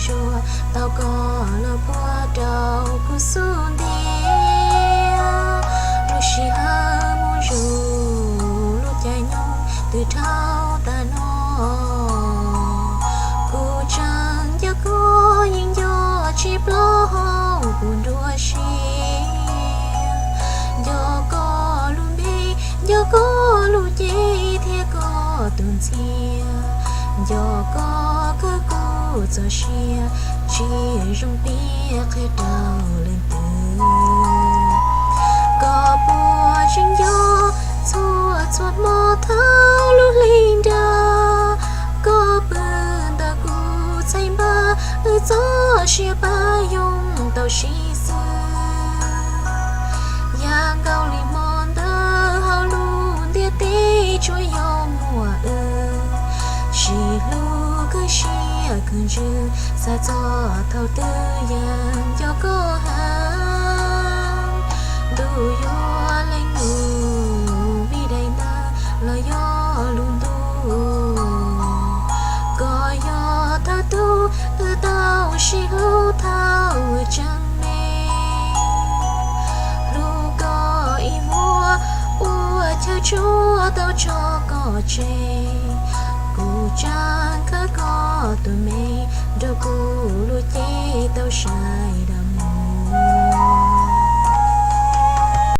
Tsuas tau koj los puag rau kuv xub ntiag. Lub sij hawm mus zuj zus, lub caij nyoog twb dhau tas no. Kuv tseem nco koj, yeej nco tsis plaub hau kuv nruab siab. Nco koj lub npe, nco koj lub cev thiab koj tus ntxhias. Nco koj kawg kuv txoj sia, tsis zoo piav qhia rau leej twg. Koj puas tseem nco txhua txhua hmo thaum lub hli nra? Koj pw ntawm kuv txhais npab, wb txoj sia pab yoog tau sib xws. Yam nkaus li hmo ntawd hauv lub ntiaj teb tsuas yog muaj wb, sib hlub kawg siab kawg ntsws, xav txog thaum twg yeej nco koj heev. Ntuj yuav lees lus vim daim ntawv los yog lus ntuj. Koj yog thawj tug wb tau sib hlub thaum wb tseem me. Hlub koj ib vuag ua chaw tsuag tau tso koj tseg. Kuv tseem khawb koj tus me nrog kuv lub cev tau sai dam mus.